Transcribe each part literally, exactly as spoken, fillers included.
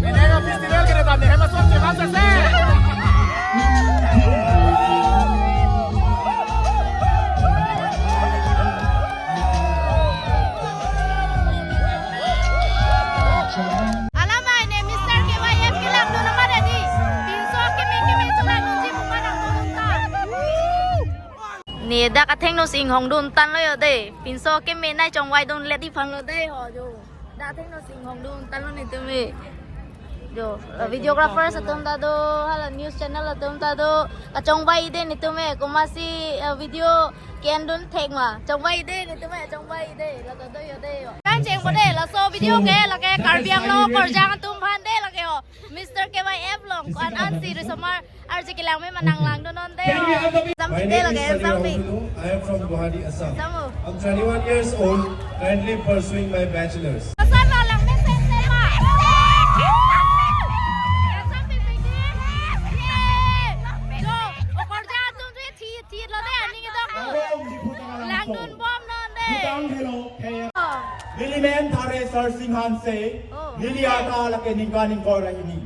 Minero Festival ke depan ni, hemat suam cepat selesai. Alamai ne Mister K Y F kelang dun amat adi. Pinso keme keme chulangdunji pu ma nangdun ta. Ne dak athengno si inghong dun tanglo yo de. Pinso keme nai chongvai dunle di aphanlo de ho jo. Dak athengno si inghong dun tanglo netum me. Jo, uh, videographers atum ta do, hala news channel atum ta do. Kachongvai de netum me, komatsi, uh, video ke-en dun thek ma. Chongvai de netum me, chongvai de. La ta do yo de yo. Kan cheng bo de, laso video ke, lake Karbi Anglong Okarjang atum aphan de lake ho. Mister K Y F along, ko-an ansi risomar arje kelang me ma nanglang dun non de. Can we have the— Sam My pite name lake, is Sunny sam pi. Rautulu. I am from Guwahati, Assam. Samu. I'm twenty-one years old, currently pursuing my bachelor's. Sam lo lang me sen sen ma. Sam pi pi di. Ye. Jo, Okarjang atum tu thi thi lo de, aning ido. Arong di putang alam Langdun so. Bom non de. Putang helo, kaya. Oh. Neli men Thare Sarsing Hanse. Oh. Neli ata lake ningkan ingkoi ra hini.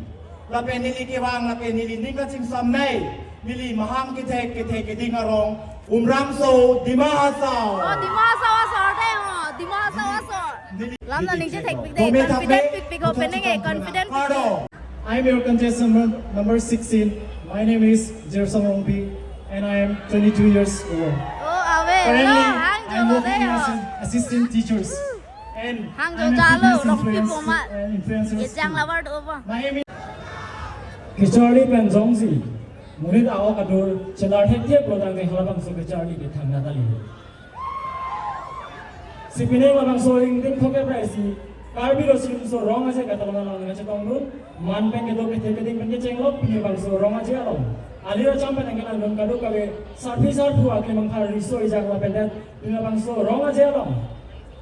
Lapen neli kevang lake neli ning kachingsamnei. Neli mahang kethek kethek keding arong. Umrangso, Dima Hasao. Oh, Dima Hasao asor de ho. Dima Hasao asor. Neli Lam na ning kethek pik de, Dome confident thapme, pik pik ho, penang e confident pik de. Kardom. I'm your contestant number, number sixteen. My name is Jersong Rongpi and I am twenty-two years old. Oh, ave. Currently, lo, hang jo I'm lo working de ho. As an assistant teachers. And Hang jo I'm a jalo, fitness Rongpi influence-, po ma. Uh, influencer Ye jang school. Lavar do ba. My aim is Kecharli pen jongsi monit a-ok adur chelar thekthek lo tangte halabangso kecharli ke thangna kali. Si pining labangso ingdeng phongkep ra isi Karbi Riso Nimso Rong Aje Ejang along nangkachetongdun, man pen kedo kethe keding pen kechenglok, pini labangso Rong Aje along ali racham pen nangkelang dun kadokave sarpi sarpo akemang phar riso ejang lapen det, pini labangso Rong Aje along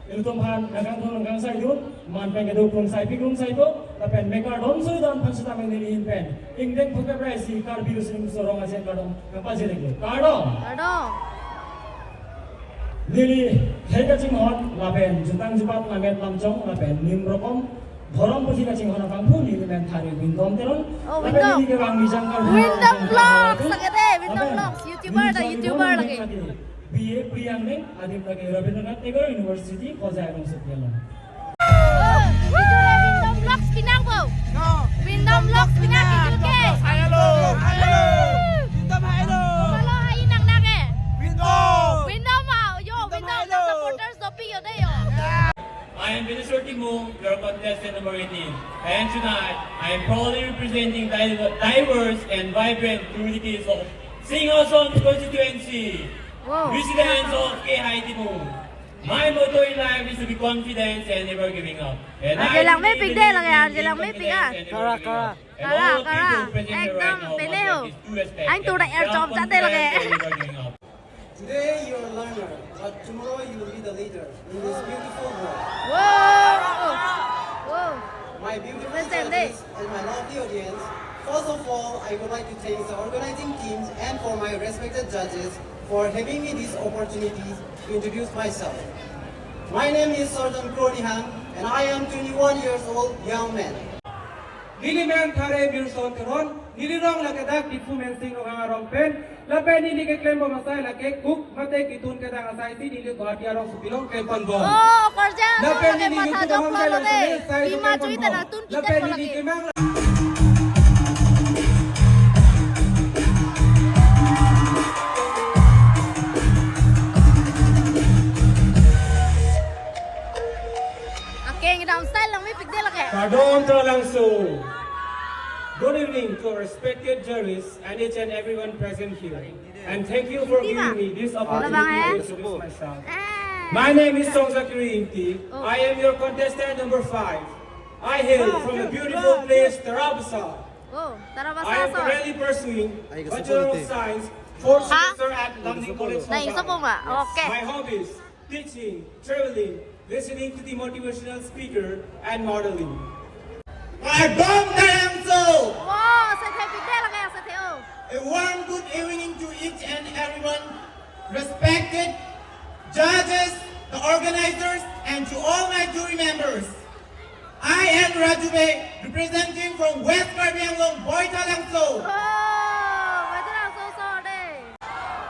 ilitum aphan nangkangthung nangkangsaidun, man pen kedo krungsaipi krungsaipo lapen me kardom soi don aphan sitame neli ahin pen ingdeng phongkep ra isi Karbi Riso Nimso Rong Aje kardom nangpajirlo. Kardom. Kardom. Neli hei kachinghon lapen jutang jubat lammet lamchong lapen nim rokom dhorom puthi kachinghon abangphu neli men Thare Windom Teron. Oh, lapen Windom. Neli kevang Mijang Karbi Windom Vlogs, lake de, Windom lapen Vlogs, YouTuber neli da, choli YouTuber bom lake. Lake B A Priang Neng, adim lake Rabindranath Tagore University, Hojai Rongsopi along. Oh, video le Windom Vlogs pinang bo. No. Windom Vlogs pinang video ke. Hello. Hello. Windom hello. Hello, hai nang nang ke. Windom. Windom ma, yo, Windom Windom hello. Supporters dopi yo de yo. I am Bineswar Timung, your contestant number eighteen. And tonight, I am proudly representing the diverse and vibrant communities of Singhason constituency. Wow. Residents of Kehai Timung. My motto in life is to be confident and never giving up. And I believe in confidence and never giving up. Arje lang mepik de, lake arje lang mepik ah. Kara, kara. And all the people present here right now must practice true respect and have confidence and never giving up. Today you are a learner, but tomorrow you will be the leader in this beautiful world. Whoa! Whoa! My beautiful judges and my lovely audience, first of all, I would like to thank the organizing teams and for my respected judges for having me this opportunity to introduce myself. My name is Sarjan Kronihang and I am twenty-one years old young man. Neli men Thare Birson Teron, neli rong lake dak Diphu Mensing Ronghang arong pen, lapen neli keklem bom asai lake cook mate kitun kedang asai si neli Guwahati arongsopi along klem pon bom. Oh, Okarjang, lapen neli YouTube ahom jalo de, sai bima klem pon bom. Lapen neli kemang Akeng dam style lang mepik de lake. Kardom Tralangso. Good evening to our respected judges and each and everyone present here. And thank you for giving me this opportunity to introduce myself. My name is Song Zakiri Ingti. I am your contestant number five. I hail from the beautiful place Tarabasa. Oh, Tarabasa. I am currently pursuing Bachelor of Science, fourth semester at Lamding College, Hojai. Okay. My hobbies: teaching, traveling, listening to the motivational speaker, and modeling. Kardom Tralangso! Wow, sethe pik de lake, sethe oh. A warm good evening to each and everyone, respected judges, the organizers, and to all my jury members. I am Jube, representing from West Karbi Anglong, Boitalangso. Oh, Boitalangso sir de.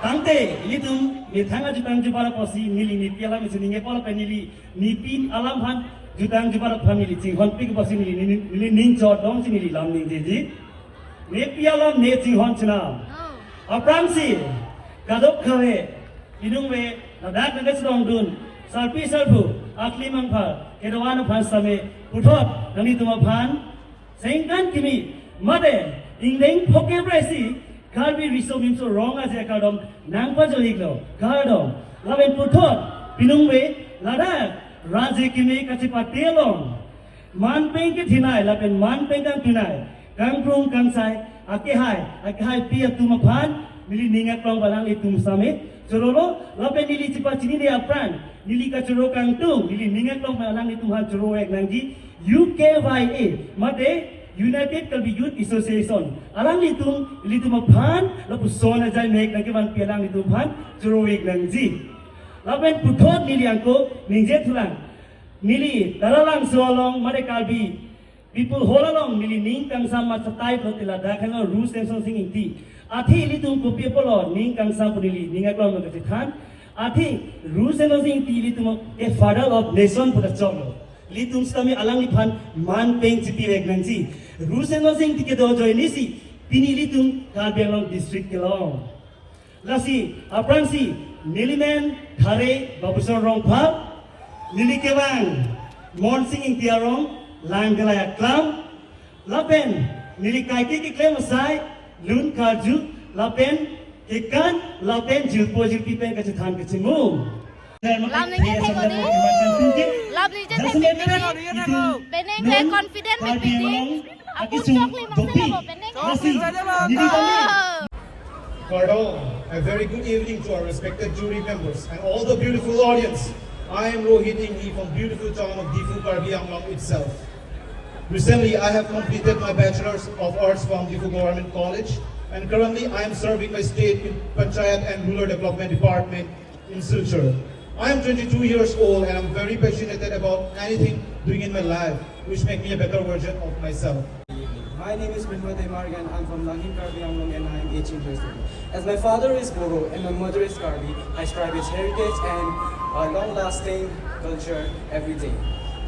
Tangte, ilitum methang ajutang jubat apotsi neli nepi alam isi ningjepo lapen neli nepi alam aphan jutang jubat aphan neli chinghonpik apotsi neli, neli, neli ning chodong si neli lam ningjeji. Nepi alam ne chinghon chenam. Oh. Aphrangsi, kadokave, inung ve, ladak nangkachelongdun, sarpi sarpo, akli mangpha, kedoan aphan sitame, puthot, nanglitum aphan, sengkan kimi, mate, ingdeng phokep ra isi, Karbi Riso Nimso Rong Aje akardom, nangpajir-iklo, kardom. Lapen puthot, inung ve, ladak, raje kimi kachepate along. Manpeng kethenei lapen manpeng kangtunei, kangkrung kangsai, akehai, akehaipi atum aphan, neli ning aklong pen alanglitum sitame chorolo, lapen neli chepachinine aphrang, neli kachoro kangtung, neli ning aklong pen alanglitum aphan choro-ik nangji, U K Y A, mate United Karbi Youth Association, alanglitum, ilitum aphan, lapuson ajai mek nangkevanpi alanglitum aphan, choro-ik nangji. Lapen puthot neli angko, ningje thulang. Neli Taralangso along mate Karbi People Hall along neli ning kangsam masa tai plote ladak henlo Ru Semsonsing Ingti. Athe ilitum kopi apotlo ning kangsam pu neli ning aklong nangkachethan. Athe Ru Semsonsing Ingti ilitum ke Father of Nation pu ta choklo. Ilitum sitame alangliphan manpeng chipi-ik nangji. Ru Semsonsing Ingti kedo ajoine si pini ilitum Karbi Anglong District kelong. Lasi, aphrangsi, nelimen Thare Babusor Rongphar, neli kevang, Monsing Ingti arong, Langkelai aklam, lapen, neli kaike keklem asai, lun karju, lapen, kekan, lapen, jirpo jirpi pen kachethan kachimung. Lam ningje thek odi. Lam ningje thek odi. Penang le confident me pidi. Apun choklim ang sila bo penang. Oh. Kardom, a very good evening to our respected jury members and all the beautiful audience. I am Rohit Ingti from beautiful town of Diphu, Karbi Anglong itself. Recently, I have completed my Bachelor's of Arts from Diphu Government College, and currently I am serving my state in Panchayat and Rural Development Department in Silchar. I am twenty-two years old and I'm very passionate about anything doing in my life which make me a better version of myself. My name is Mrinmoy Demaria and I'm from Langhin, Karbi Anglong, and I am eighteen years old. As my father is Boro and my mother is Karbi, I strive his heritage and a long-lasting culture every day.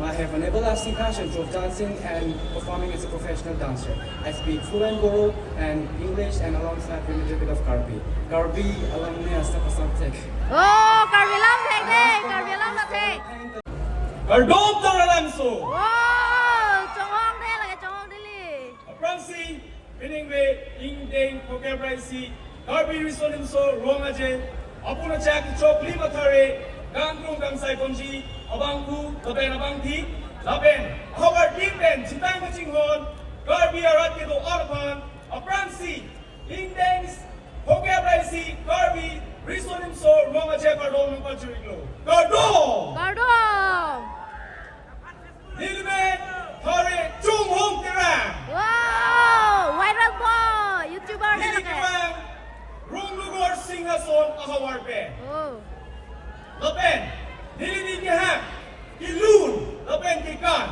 I have an everlasting passion for dancing and performing as a professional dancer. I speak fluent Boro and English and alongside with a little bit of Karbi. Karbi alam ne asta pasam thek. Oh, Karbi alam thek de, Karbi alam thek. Kardom Taralangso. Oh, chonghong de lake chonghong dili. Aphrangsi, pining ve ingdeng phokep ra isi, Karbi Riso Nimso Rong Aje, apun achak choklim athare, kangkrung kangsai ponji, abangphu, lapen abangphi, lapen, havar tin pen, jitang kachinghon, Karbi arat kedo-an aphan, aphrangsi, ingdeng phokep ra isi, Karbi Riso Nimso Rong Aje kardom nangpajir-iklo. Kardom! Kardom! Nelimen Thare Chunghong Terang. Wow, viral boy, YouTuber ne lake. Neli kevang Rungnugor Singhason ahavar pen. Oh. Lapen, neli ning kehang, kelun, lapen kekan,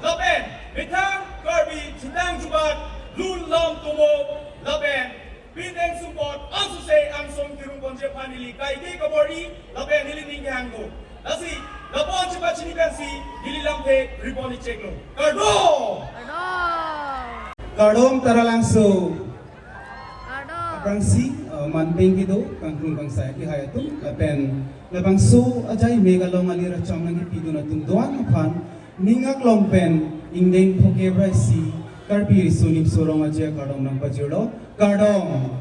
lapen, methang Karbi jitang jubat, lun lam tomo, lapen, pindeng sumpot, ansose angsong kirung ponji aphan neli kaike kabor-i, lapen neli ning kehang do. Lasi, lapu-an chepachini pensi, neli lamthe ripon-ik cheklo. Kardom! Kardom! Kardom Taralangso. Kardom! Aphrangsi, eh, manpeng kedo, kangkrung kangsai akehai atum, lapen labangso ajai mek along ali racham nangkepidun atum do-an aphan, ning aklong pen, ingdeng phokep ra isi, Karbi Riso Nimso Rong Aje kardom nangpajirlo, kardom.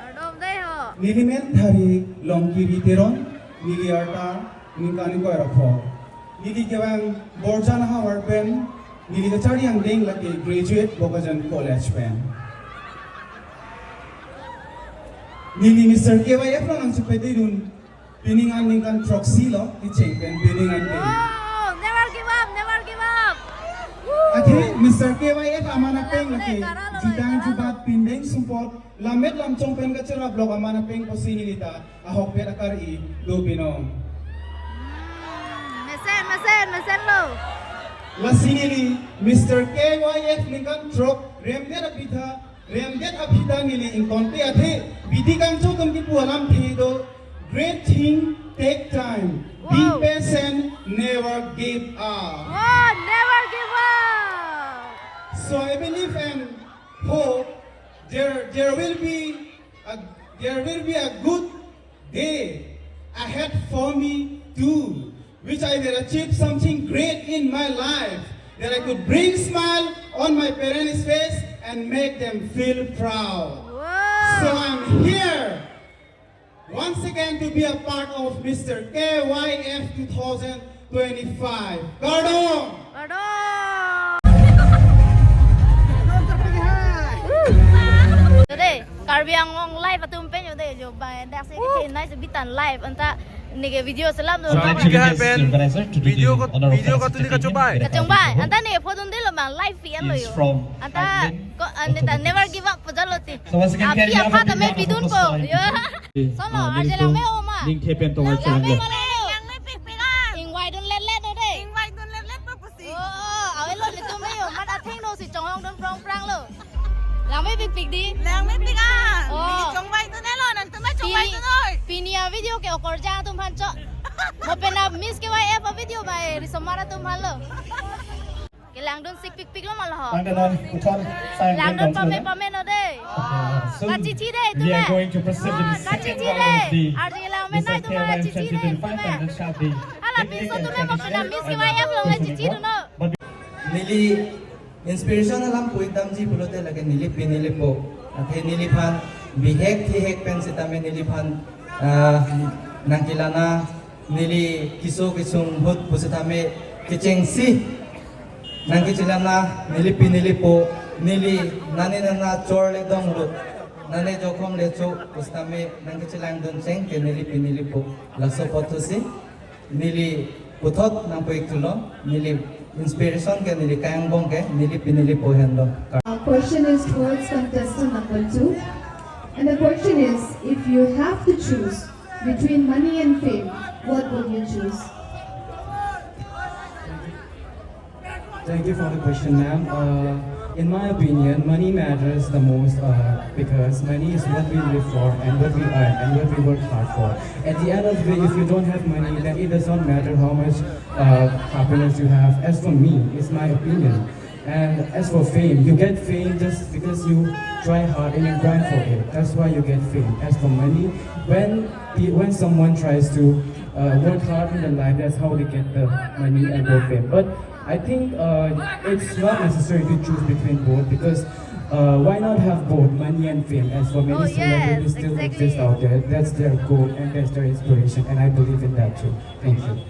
Kardom dei ho. Nelimen Thare Longkiri Teron, neli arta ningkan ingkoi ra pho. Neli kevang Borjan ahavar pen, neli kacharli angdeng lake graduate Bokajan College pen. Neli Mister K Y F along nangchepededun, pining an ningkan throksi lo, kecheng pen pining an ke. Oh, never give up, never give up. Woo! Athe Mister K Y F amanapeng lake, jutang jubat pindeng sumpot, lammet lamchong pen kacherap lok amanapeng pusi neli ta, ahokpet akar-i, do binong. Hmm, mesen, mesen, mesenlo. Lasi neli Mister K Y F ningkan throk remdet aphi ta, remdet aphi ta neli ingtonte athe, bidi kangcho atum kipu alamthe do, "Great thing take time, be Wow. patient, never give up." Wow, never give up. So I believe and hope there, there will be a, there will be a good day ahead for me too, which I will achieve something great in my life, that I could bring smile on my parents' face and make them feel proud. Wow. So I'm here once again to be a part of Mister K Y F two thousand twenty-five. Kardom! Kardom! Today, Karbi Anglong live atum pen yo de, jo bai dak se ke nice bitan live anta neke video selam do. So, I'd like to request the organizer to do the honor of felicitation. Video ko, video ko tuni kachobei. Kachobei. Anta neke photo delo ma live pi an lo yo. Anta ko anta never give up pujalo ti. So once again, api apha ta me bidun ko. Yo. Solo, uh, arje lang me oma. Ningthe pen tong lang me arje lang. Lang me pikpik a. Ingvai dun let let do de. Ingvai dun let let pa pusi. Oh, oh, awe lo le tum me yo. Mat atheng do si chonghong dun prong prang lo. Lang me pikpik di. Lang me pik a. Oh. Ni chongvai dun lo, nangtum chongvai dun oi. Pini, pini a video ke okorjang atum aphan cho. Mo pen a Miss K Y F a video bai risomar atum aphan lo. Kelangdun sik pikpik lo ma lo ho. Langdun non puthot sign. Langdun pame pame no de. Okay, soon kachichi de we are going to proceed with the second round of the Mister K Y F twenty-five. Kachichi de. Arje lang me nai tu ma kachichi de. And that shall be hala pinso tu me mo pina Miss K Y F lo kachichi do no. But neli inspiration alam pu ekdamji pulote lake neli pi neli po. Athe neliphan bihek thihek pen sitame neliphan, ah, nangkelana neli keso kesung ahut pusitame kechengsi nangkechelana neli pi neli po, neli nane nana chor le dong lut, nane jokhom le cho pusitame nangkechelang dun cheng ke neli pi neli po. Laso apotsi neli puthot nangpu-ik thulo, neli inspiration ke neli kayang bong ke neli pi neli po henlo. Our question is towards contestant number two. And the question is, if you have to choose between money and fame, what would you choose? Thank you for the question, ma'am. Uh, in my opinion, money matters the most, uh, because money is what we live for and what we earn and what we work hard for. At the end of the day, if you don't have money, then it does not matter how much, uh, happiness you have. As for me, it's my opinion. And as for fame, you get fame just because you try hard and you grind for it. That's why you get fame. As for money, when pe-, when someone tries to, uh, work hard in the life, that's how they get the money and the fame. But I think, uh, it's not necessary to choose between both because, uh, why not have both money and fame? As for many celebrities still exist out there, that's their goal and that's their inspiration, and I believe in that too. Thank you.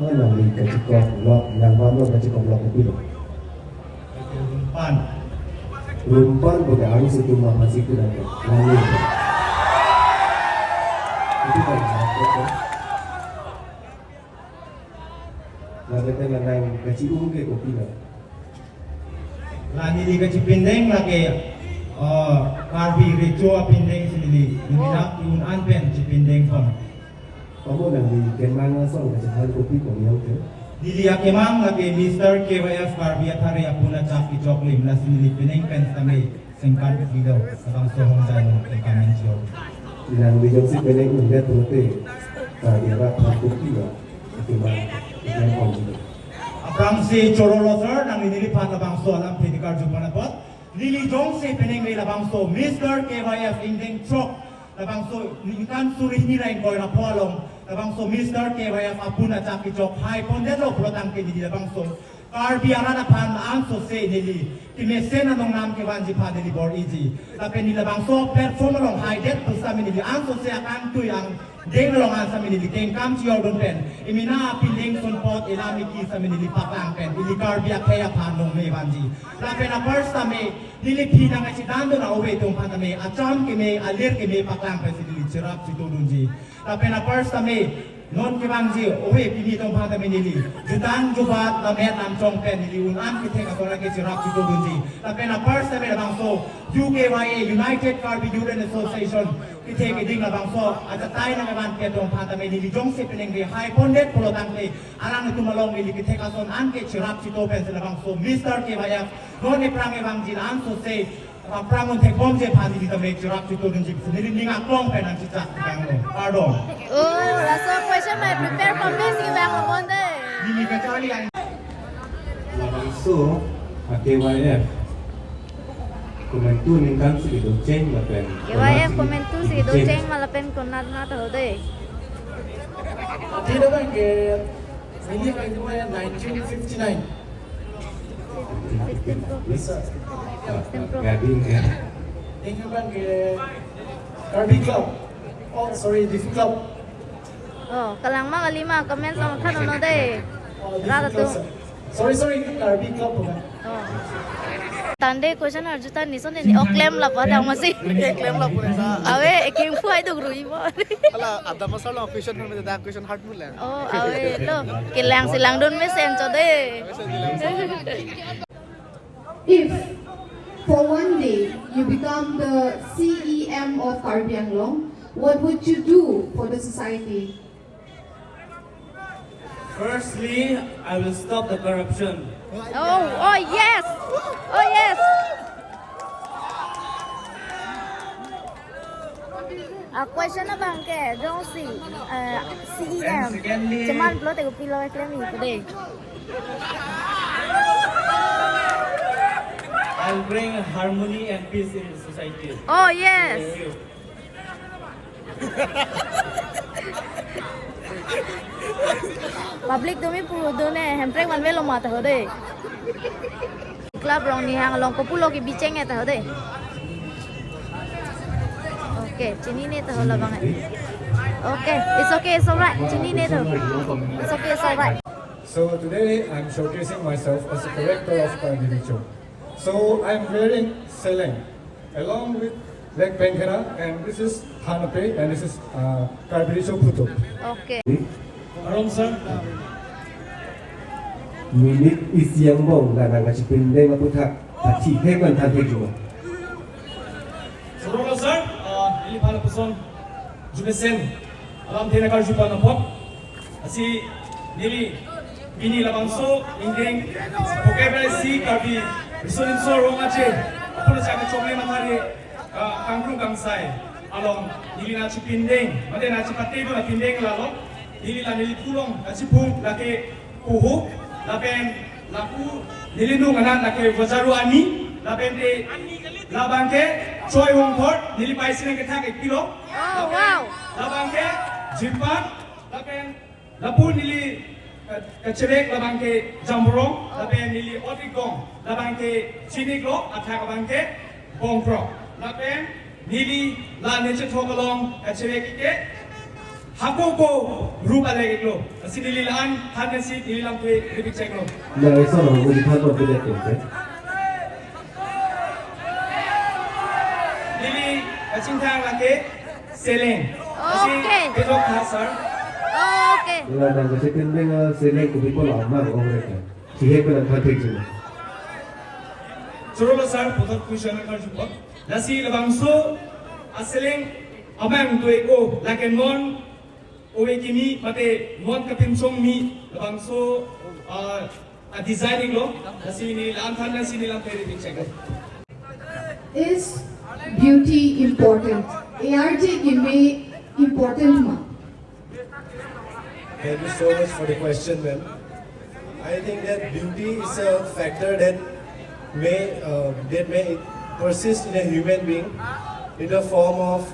Mana ni kachikok lok, yang mana kachikok lok pilo? Rumpan. Rumpan bagi arus itu mama siku dan lani. Itu kan. Lagi kan nang kachi-um ke kopi la. La neli kachipindeng lake, uh, Karbi Recho apindeng si neli, neli nak un-an pen chipindeng pon. Pamo nangli kemang ason kachephan kopi komiau ke? Neli akemang lake Mister K Y F Karbi Athare apun achak kechok lim, lasi neli pining pen sitame sengkan video, labangso hong jai lo sengkan nang jio. Nangli jongsi pining undet pulote, Karbi arat phan kopi lo, akemang, akemang kopi lo. Aphrangsi choro lo sir, nangli neliphan labangso alamthe karju pon apot. Neli jongsi pining le labangso Mister K Y F ingdeng throk, labangso ningkan suri hini ra ingkoi ra pho along, labangso Mister K Y F apun achak kechok hai pondetlo pulotangte neli labangso Karbi arat aphan ansose neli kemesen anong nam kevanji aphan neli bor-iji. Lapen neli labangso platform along haidet pusitame neli ansose akangtui angdeng along an sitame neli kengkam chiordun pen, emena apindeng sunpot elam eki sitame neli paklang pen, ili Karbi akhei aphan longme vanji. Lapen apar sitame neli phi nangkachidandun a-ove atum aphan tame acham keme, alir keme paklang pensi neli cherap chitodunji. Lapen apar sitame non kevangji ove pini atum aphan tame neli jutang jubat lamet lamchong pen neli un-an kethek ason ke cherap chitodunji. Lapen apar sitame labangso U K Y A, United Karbi Youth and Association, Kethe keding labangso ajatai nangkevan kedong aphan tame neli jongsi penang rihai pondet pulo tangte alanglitum along neli kethek ason anke cherap chito pensi labangso Mister K Y F non ephrang evangji la-an sose aphrang un thekbomji aphan neli tame cherap chito dunji pensi neli ning aklong pen nangchechak kangno. Pardon. Oh, laso question mai prepare pame si vang mon de. Neli kacharli an. Labangso a K Y F komantu ningkan si kedocheng lapen K Y F komantu si kedocheng ma lapen konat ma ta ho de. Tidak bang ke ini kan nineteen fifty-nine. Fifteen Pro. Gading ya. Ini bang ke Karbi Club. Oh, sorry, Diphu Club. Oh, kalang ma kali ma, comment lang than non de. Oh, Diphu Club, sir. Sorry, sorry, Karbi Club bukan. Oh. Tangte question arju ta nison ni oklem lapu adang masi. Oklem lapu na. Ave, eking phu ai duk rui mo. Hala, ada masalah question kan, ada question hard mo lang. Oh, ave lo. Kelang si langdun mesen cho de. If for one day you become the C E M of Karbi Anglong, what would you do for the society? Firstly, I will stop the corruption. Oh, oh yes. Oh yes. A question abang ke, jongsi, eh, C E M. And secondly, cheman pulote kopilo eklem ni today. I'll bring harmony and peace in the society. Oh yes. Thank you. Public tumi pu do ne, Hemprek vanve lo ma ta ho de. Club Rongnihang along kopulo kebicheng e ta ho de. Okay, chinine ta ho labang e. Okay, it's okay, it's alright. Chinine ta ho. It's okay, it's alright. So today I'm showcasing myself as a character of Karbi Recho. So I'm wearing seleng along with leg pengkhera, and this is than ape, and this is, uh, Karbi Recho phutuk. Okay. Arong sir. Minute isi angbong la nangkachipindeng aputhak, athihek an than thekji ma? Choro lo sir, uh, ili pala puson jumesen alamthe nangkarju pon apot. Lasi neli pini labangso ingdeng Vocabulary C Karbi Riso Nimso Rong Aje apuna chaka chokle mathare, ah, kangkru kangsai along neli nangchipindeng, mate nangchipate dun apindeng la along neli la neli pulong kachiphung lake Puhu, lapen lapu neli nung anan lake Vajaru Ani, lapen te labang ke Choi Hongthor, neli paisi nangkethak ik pilo. Oh, wow. Labang ke Jimpan, lapen lapu neli ka-, kachevek labang ke Jamborong, lapen neli ot ik gong labang ke Chinik lo, athak abang ke Bongkrok. Lapen neli la ne chethok along kachevek ik ke hako ko rup alek ik lo. Lasi neli la-an than nesi neli lamthe ripik chek lo. Na eso lo, neli than lo, tidak, tidak. Neli kachingthang lake seleng. Lasi, okay, kejok tha, sir. Okay. La nangkachipindeng, uh, seleng kopi pulo amang ong reka. Chihek ko nangthan thekji ma? Choro lo sir, puthot question nangkarju pon. Lasi labangso aseleng amang do-ik o, lake non ove kimi mate non kapinchong mi labangso, ah, a design ik lo. Lasi neli la-an than nesi neli lamthe ripik chek. Is beauty important? A R J keme important ma? Thank you so much for the question, ma'am. I think that beauty is a factor that may, uh, that may persist in a human being in the form of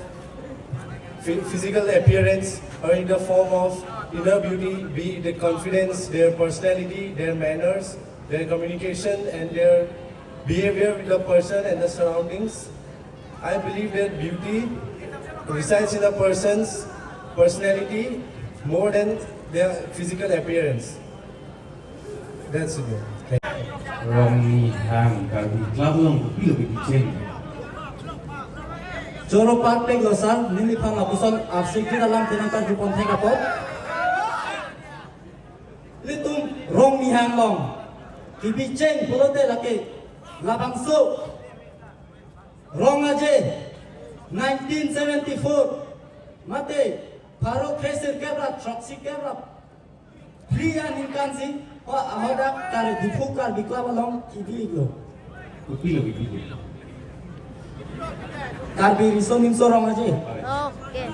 phy-, physical appearance or in the form of inner beauty, be it the confidence, their personality, their manners, their communication, and their behavior with the person and the surroundings. I believe that beauty resides in a person's personality more than their physical appearance. That's it. Rongnihang Karbi Club along kopilo kebicheng? Choro parpek lo sir, neliphan lapuson arsik kita lam tenang kan kupon thek apot. Ilitum Rongnihang along kebicheng pulote lake labangso Rong Aje, Nineteen seventy-four, mate pharo kre sirkep ra throksi kep ra phli aningkan si, ho ahodak Kar-, Diphu Karbi Club along kebi-iklo. Kebi-iklo, kebi-iklo. Karbi Riso Nimso Rong Aje. Okay.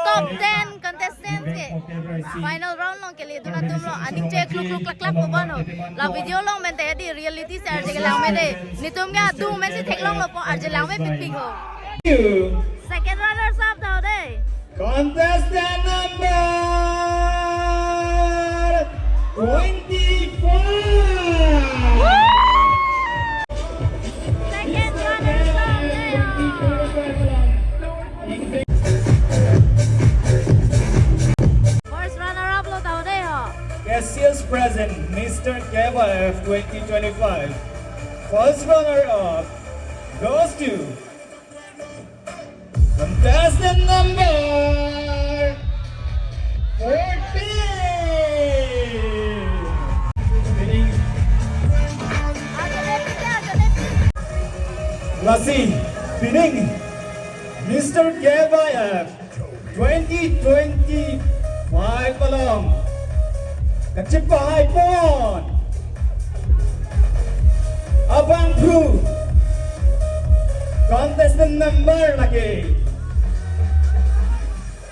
Top ten contestant ke final round along keledun atum lo, aning che kluk kluk klak klak po bano. La video along mente di reality si arje kelang me de. Netum ke adu men si theklonglo po, arje lang me pikpik ho. Second runners up tha de. Contestant number twenty-four. Second runners up de. First runner up lo tha de ho. Cassius present, Mister K Y F twenty twenty-five. First runner up goes to contestant number fourteen. Lasi, pining Mister K Y F twenty twenty-five along kachepahai pon abangphu contestant number lake.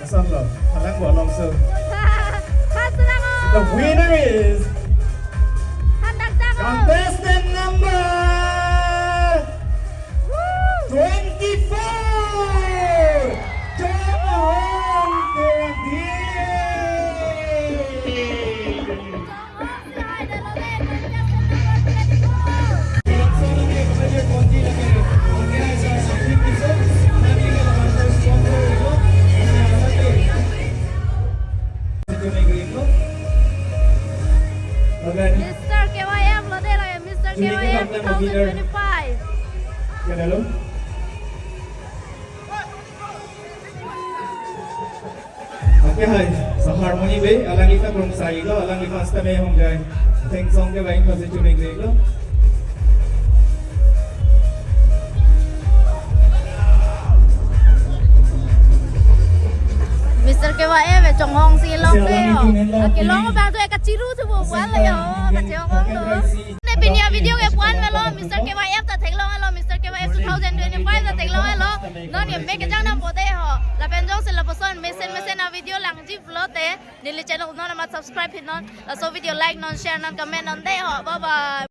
Asam lo, halang bo alongso. Halang o. The winner is Hadak dang o. Contestant number twenty-four, Chonghong Teronpi. Mister K Y F lo de lake, Mister K Y F two thousand twenty-five. Oke, hai. So harmony be, alangli ta krungsai lo, alangli first time hong jai. Theme song ke baing pasi chuning lo. Mister K Y F, Chonghong si long pe ho. Kelong bang tu eka chiru tu bo wal yo, kachehong lo. Ne pini a video ke puan melo, Mister K Y F ta theklong lo, Mister K Y F two thousand twenty-five ta theklong lo. Non ke me kejang nam pote ho. Lapen jongsi lapuson mesen mesen a video langji pulote, neli channel non amat subscribe hit non. Laso video like non, share non, comment non de ho. Bye bye.